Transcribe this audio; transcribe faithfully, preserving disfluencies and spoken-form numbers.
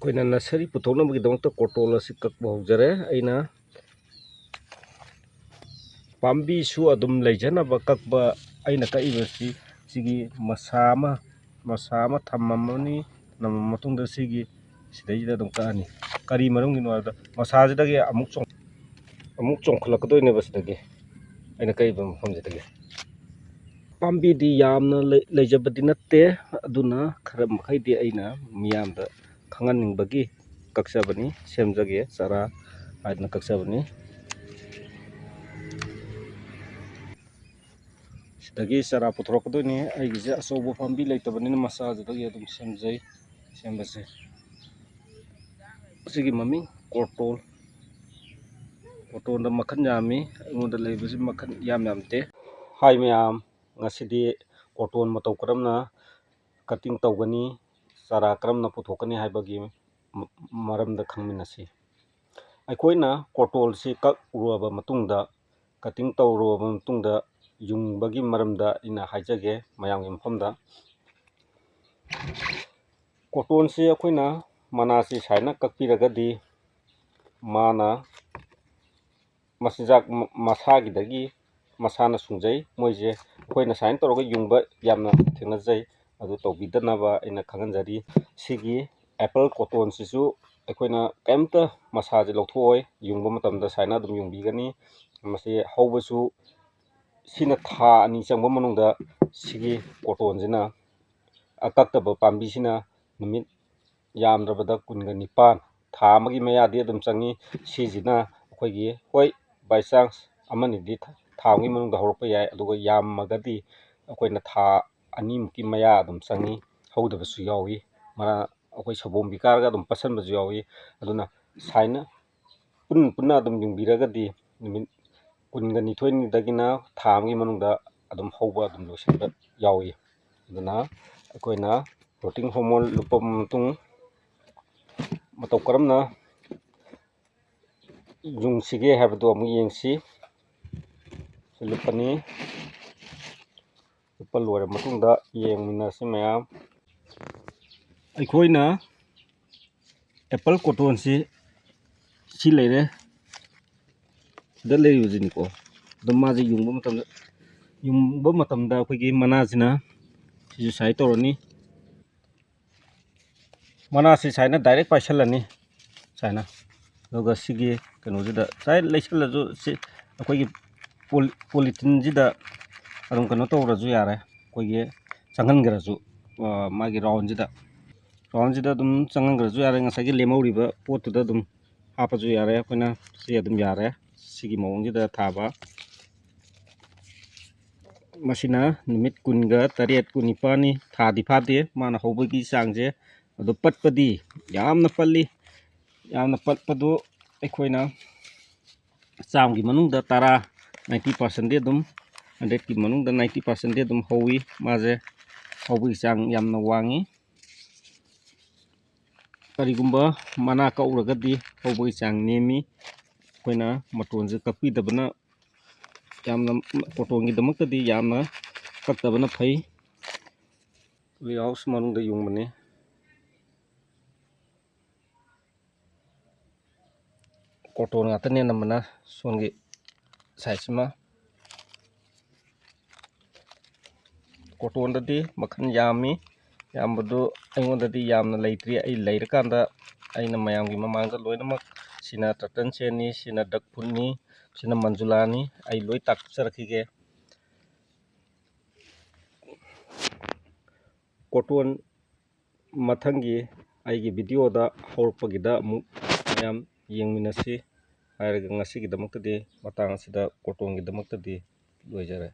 ꯑꯩꯈꯣꯏꯅ ꯅꯁꯔꯤ ꯄꯨꯊꯣꯛꯅꯕꯒꯤꯗꯃꯛꯇ ꯀꯣꯔꯇꯣꯜ ꯑꯁꯤ ꯀꯛꯄ ꯍꯧꯖꯔꯦ꯫ ꯑꯩꯅ ꯄꯥꯝꯕꯤꯁꯨ ꯑꯗꯨꯝ ꯂꯩꯖꯅꯕ ꯀꯛꯄ, ꯑꯩꯅ ꯀꯛꯏꯕꯁꯤ ꯁꯤꯒꯤ ꯃꯁꯥ ꯑꯃ, ꯃꯁꯥ ꯑꯃ ꯊꯝꯃꯝꯃꯅꯤ꯫ ꯊꯝꯃ ꯃꯇꯨꯡꯗ ꯁꯤꯒꯤ ꯁꯤꯗꯩꯁꯤꯗ ꯑꯗꯨꯝ ꯀꯛꯑꯅꯤ꯫ ꯀꯔꯤ ꯃꯔꯝꯒꯤꯅꯣ ꯍꯥꯏꯕꯗ ꯃꯁꯥꯁꯤꯗꯒꯤ ꯑꯃꯨꯛ ꯆꯣꯡ-, ꯑꯃꯨꯛ ꯆꯣꯡꯈꯠꯂꯛꯀꯗꯣꯏꯅꯦꯕ ꯁꯤꯗꯒꯤ, ꯑꯩꯅ ꯀꯛꯏꯕ ꯃꯐꯝꯁꯤꯗꯒꯤ꯫ ꯄꯥꯝꯕꯤꯗꯤ ꯌꯥꯝꯅ ꯂꯩ-, ꯂꯩꯖꯕꯗꯤ ꯅꯠꯇꯦ, ꯑꯗꯨꯅ ꯈꯔ ꯃꯈꯩꯗꯤ ꯑꯩꯅ ꯃꯤꯌꯥꯝꯗ ꯈꯪꯍꯟꯅꯤꯡꯕꯒꯤ ꯀꯛꯆꯕꯅꯤ, ꯁꯦꯝꯖꯒꯦ ꯆꯥꯔꯥ ꯍꯥꯏꯗꯅ ꯀꯛꯆꯕꯅꯤ꯫ ꯁꯤꯗꯒꯤ ꯆꯥꯔꯥ ꯄꯨꯊꯣꯔꯛꯀꯗꯣꯏꯅꯤ꯫ ꯑꯩꯒꯤꯁꯦ ꯑꯆꯧꯕ ꯄꯥꯝꯕꯤ ꯂꯩꯇꯕꯅꯤꯅ ꯃꯆꯥꯗꯨꯗꯒꯤ ꯑꯗꯨꯝ ꯁꯦꯝꯖꯩ꯫ ꯁꯦꯝꯕꯁꯦ ꯑꯁꯤꯒꯤ ꯃꯃꯤꯡ ꯀꯣꯔꯇꯣꯜ꯫ ꯀꯣꯔꯇꯣꯜꯗ ꯃꯈꯜ ꯌꯥꯝꯃꯤ꯫ ꯑꯩꯉꯣꯟꯗ ꯂꯩꯕꯁꯤ ꯃꯈꯜ ꯏꯌꯥꯝ ꯌꯥꯝꯗꯦ꯫ ꯍꯥꯏ ꯃꯌꯥꯝ, ꯉꯁꯤꯗꯤ ꯀꯣꯔꯇꯣꯜ ꯃꯇꯧ ꯀꯔꯝꯅ ꯀꯠꯇꯤꯡ ꯇꯧꯒꯅꯤ, ꯆꯥꯔꯥ ꯀꯔꯝꯅ ꯄꯨꯊꯣꯛꯀꯅꯤ ꯍꯥꯏꯕꯒꯤ ꯃ-, ꯃꯔꯝꯗ ꯈꯪꯃꯤꯟꯅꯁꯤ꯫ ꯑꯩꯈꯣꯏꯅ ꯀꯣꯔꯇꯣꯜꯁꯤ ꯀꯛꯂꯨꯔꯕ ꯃꯇꯨꯡꯗ, ꯀꯠꯇꯤꯡ ꯇꯧꯔꯨꯔꯕ ꯃꯇꯨꯡꯗ ꯌꯨꯡꯕꯒꯤ ꯃꯔꯝꯗ ꯑꯩꯅ ꯍꯥꯏꯖꯒꯦ ꯃꯌꯥꯝꯒꯤ ꯃꯐꯝꯗ꯫ ꯀꯣꯔꯇꯣꯜꯁꯤ ꯑꯩꯈꯣꯏꯅ ꯃꯅꯥꯁꯤ ꯁꯨꯃꯥꯏꯅ ꯀꯛꯄꯤꯔꯒꯗꯤ ꯃꯥꯅ ꯃꯆꯤꯟꯖꯥꯛ ꯃ-, ꯃꯁꯥꯒꯤꯗꯒꯤ ꯃꯁꯥꯅ ꯁꯨꯡꯖꯩ꯫ ꯃꯣꯏꯁꯦ ꯑꯩꯈꯣꯏꯅ ꯁꯨꯃꯥꯏꯅ ꯇꯧꯔꯒ ꯌꯨꯡꯕ ꯌꯥꯝꯅ ꯊꯦꯡꯅꯖꯩ꯫ ꯑꯗꯨ ꯇꯧꯕꯤꯗꯅꯕ ꯑꯩꯅ ꯈꯪꯍꯟꯖꯔꯤ꯫ ꯁꯤꯒꯤ ꯑꯦꯄꯜ ꯀꯣꯔꯇꯣꯜꯁꯤꯁꯨ ꯑꯩꯈꯣꯏꯅ ꯀꯩꯝꯇ ꯃꯁꯥꯁꯦ ꯂꯧꯊꯣꯛꯑꯣꯏ꯫ ꯌꯨꯡꯕ ꯃꯇꯝꯗ ꯁꯨꯃꯥꯏꯅ ꯑꯗꯨꯝ ꯌꯨꯡꯕꯤꯒꯅꯤ꯫ ꯃꯁꯤ ꯍꯧꯕꯁꯨ ꯁꯤꯅ ꯊꯥ ꯑꯅꯤ ꯆꯪꯕ ꯃꯅꯨꯡꯗ ꯁꯤꯒꯤ ꯀꯣꯔꯇꯣꯜꯁꯤꯅ, ꯑꯀꯛꯇꯕ ꯄꯥꯝꯕꯤꯁꯤꯅ ꯅꯨꯃꯤꯠ ꯌꯥꯝꯗ꯭ꯔꯕꯗ ꯀꯨꯟꯒ ꯅꯤꯄꯥꯟ, ꯊꯥ ꯑꯃꯒꯤ ꯃꯌꯥꯗꯤ ꯑꯗꯨꯝ ꯆꯪꯉꯤ꯫ ꯁꯤꯁꯤꯅ ꯑꯩꯈꯣꯏꯒꯤ, ꯍꯣꯏ, by chance ꯑꯃꯅꯤꯗꯤ ꯊꯥ, ꯊꯥ ꯑꯃꯒꯤ ꯃꯅꯨꯡꯗ ꯍꯧꯔꯛꯄ ꯌꯥꯏ, ꯑꯗꯨꯒ ꯌꯥꯝꯃꯒꯗꯤ ꯑꯩꯈꯣꯏꯅ ꯊꯥ ꯑꯅꯤꯃꯨꯛꯀꯤ ꯃꯌꯥ ꯑꯗꯨꯝ ꯆꯪꯉꯤ, ꯍꯧꯗꯕꯁꯨ ꯌꯥꯎꯏ꯫ ꯃꯔꯥ-, ꯑꯩꯈꯣꯏ ꯁꯥꯄꯣꯝꯕꯤ ꯀꯥꯔꯒ ꯑꯗꯨꯝ ꯄꯠꯁꯟꯕꯁꯨ ꯌꯥꯎꯏ꯫ ꯑꯗꯨꯅ ꯁꯨꯃꯥꯏꯅ ꯄꯨꯟ ꯄꯨꯟꯅ ꯑꯗꯨꯝ ꯌꯨꯡꯕꯤꯔꯒꯗꯤ ꯅꯨꯃꯤꯠ ꯀꯨꯟꯒ ꯅꯤꯊꯣꯏꯅꯤꯗꯒꯤꯅ ꯊꯥ ꯑꯃꯒꯤ ꯃꯅꯨꯡꯗ ꯑꯗꯨꯝ ꯍꯧꯕ ꯑꯗꯨꯝ ꯂꯣꯏꯁꯤꯟꯕ ꯌꯥꯎꯏ꯫ ꯑꯗꯨꯅ ꯑꯩꯈꯣꯏꯅ rooting hormone ꯂꯨꯞꯄ ꯃꯇꯨꯡ ꯃꯇꯧ ꯀꯔꯝꯅ ꯌꯨꯡꯁꯤꯒꯦ ꯍꯥꯏꯕꯗꯨ ꯑꯃꯨꯛ ꯌꯦꯡꯁꯤ꯫ ꯁꯤ ꯂꯨꯞꯄꯅꯤ꯫ ꯂꯨꯞꯄ ꯂꯣꯏꯔꯕ ꯃꯇꯨꯡꯗ ꯌꯦꯡꯃꯤꯟꯅꯁꯤ ꯃꯌꯥꯝ꯫ ꯑꯩꯈꯣꯏꯅ ꯑꯦꯄꯜ ꯀꯣꯇꯣꯟꯁꯤ ꯁꯤ ꯂꯩꯔꯦ, ꯁꯤꯗ ꯂꯩꯔꯤꯕꯁꯤꯅꯤꯀꯣ꯫ ꯑꯗꯨꯝ ꯃꯥꯁꯦ ꯌꯨꯡꯕ ꯃꯇꯝꯗ, ꯌꯨꯡꯕ ꯃꯇꯝꯗ ꯑꯩꯈꯣꯏꯒꯤ ꯃꯅꯥꯁꯤꯅ ꯁꯤꯁꯨ ꯁꯨꯃꯥꯏꯅ ꯇꯧꯔꯅꯤ꯫ ꯃꯅꯥꯁꯤ ꯁꯨꯃꯥꯏꯅ ꯗꯥꯏꯔꯦꯛ ꯄꯥꯏꯁꯤꯜꯂꯅꯤ ꯁꯨꯃꯥꯏꯅ꯫ ꯑꯗꯨꯒ ꯁꯤꯒꯤ ꯀꯩꯅꯣꯁꯤꯗ ꯁꯨꯃꯥꯏꯅ ꯂꯩꯁꯤꯜꯂꯁꯨ, ꯁꯤ ꯑꯩꯈꯣꯏꯒꯤ ꯄꯣꯂꯤ-, ꯄꯣꯂꯤꯊꯤꯟꯁꯤꯗ ꯑꯗꯨꯝ ꯀꯩꯅꯣ ꯇꯧꯔꯁꯨ ꯌꯥꯔꯦ, ꯑꯩꯈꯣꯏꯒꯤ ꯆꯪꯍꯟꯈ꯭ꯔꯁꯨ, ꯑ, ꯃꯥꯒꯤ ꯔꯥꯎꯟꯁꯤꯗ, ꯔꯥꯎꯟꯁꯤꯗ ꯑꯗꯨꯝ ꯆꯪꯍꯟꯈ꯭ꯔꯁꯨ ꯌꯥꯔꯦ꯫ ꯉꯁꯥꯏꯒꯤ ꯂꯦꯝꯍꯧꯔꯤꯕ ꯄꯣꯠꯇꯨꯗ ꯑꯗꯨꯝ ꯍꯥꯞꯄꯁꯨ ꯌꯥꯔꯦ꯫ ꯑꯩꯈꯣꯏꯅ ꯁꯤ ꯑꯗꯨꯝ ꯌꯥꯔꯦ, ꯁꯤꯒꯤ ꯃꯑꯣꯡꯁꯤꯗ ꯊꯥꯕ꯫ ꯃꯁꯤꯅ ꯅꯨꯃꯤꯠ ꯀꯨꯟꯒ ꯇꯔꯦꯠ, ꯀꯨꯟꯅꯤꯄꯥꯜꯅꯤ, ꯊꯥꯗꯤ ꯐꯥꯗꯦ ꯃꯥꯅ ꯍꯧꯕꯒꯤ ꯆꯥꯡꯁꯦ꯫ ꯑꯗꯣ ꯄꯠꯄꯗꯤ ꯌꯥꯝꯅ ꯄꯠꯂꯤ꯫ ꯌꯥꯝꯅ ꯄꯠꯄꯗꯨ ꯑꯩꯈꯣꯏꯅ ꯆꯥꯝꯃꯒꯤ ꯃꯅꯨꯡꯗ ꯇꯔꯥ, ninety percentꯗꯤ ꯑꯗꯨꯝ, hundredꯀꯤ ꯃꯅꯨꯡꯗ ninety percentꯗꯤ ꯑꯗꯨꯝ ꯍꯧꯋꯤ꯫ ꯃꯥꯁꯦ ꯍꯧꯕꯒꯤ ꯆꯥꯡ ꯌꯥꯝꯅ ꯋꯥꯡꯉꯤ꯫ ꯀꯔꯤꯒꯨꯝꯕ ꯃꯅꯥ ꯀꯛꯎꯔꯒꯗꯤ ꯍꯧꯕꯒꯤ ꯆꯥꯡ ꯅꯦꯝꯃꯤ꯫ ꯑꯩꯈꯣꯏꯅ ꯃꯇꯣꯟꯁꯦ ꯀꯛꯄꯤꯗꯕꯅ ꯌꯥꯝꯅ, ꯀꯣꯇꯣꯟꯒꯤꯗꯃꯛꯇꯗꯤ ꯌꯥꯝꯅ ꯀꯛꯇꯕꯅ ꯐꯩ꯫ Poly house ꯃꯅꯨꯡꯗ ꯌꯨꯡꯕꯅꯤ꯫ ꯀꯣꯇꯣꯟ ꯉꯥꯛꯇꯅꯦ ꯑꯅꯝꯕꯅ ꯁꯣꯝꯒꯤ sideꯁꯤꯃ꯫ ꯀꯣꯇꯣꯟꯗꯗꯤ ꯃꯈꯜ ꯌꯥꯝꯃꯤ, ꯌꯥꯝꯕꯗꯨ ꯑꯩꯉꯣꯟꯗꯗꯤ ꯌꯥꯝꯅ ꯂꯩꯇ꯭ꯔꯤ꯫ ꯑꯩ ꯂꯩꯔꯀꯥꯟꯗ ꯑꯩꯅ ꯃꯌꯥꯝꯒꯤ ꯃꯃꯥꯡꯗ ꯂꯣꯏꯅꯃꯛ, ꯁꯤꯅ turtle shellꯅꯤ, ꯁꯤꯅ duck foodꯅꯤ, ꯁꯤꯅ ꯃꯟꯖꯨꯂꯥꯅꯤ, ꯑꯩ ꯂꯣꯏ ꯇꯥꯛꯆꯔꯛꯈꯤꯒꯦ꯫ ꯀꯣꯇꯣꯟ ꯃꯊꯪꯒꯤ ꯑꯩꯒꯤ videoꯗ ꯍꯧꯔꯛꯄꯒꯤꯗ ꯑꯃꯨꯛ ꯃꯌꯥꯝ ꯌꯦꯡꯃꯤꯟꯅꯁꯤ ꯍꯥꯏꯔꯒ ꯉꯁꯤꯒꯤꯗꯃꯛꯇꯗꯤ ꯃꯇꯥꯡ ꯑꯁꯤꯗ ꯀꯣꯇꯣꯟꯒꯤꯗꯃꯛꯇꯗꯤ ꯂꯣꯏꯖꯔꯦ꯫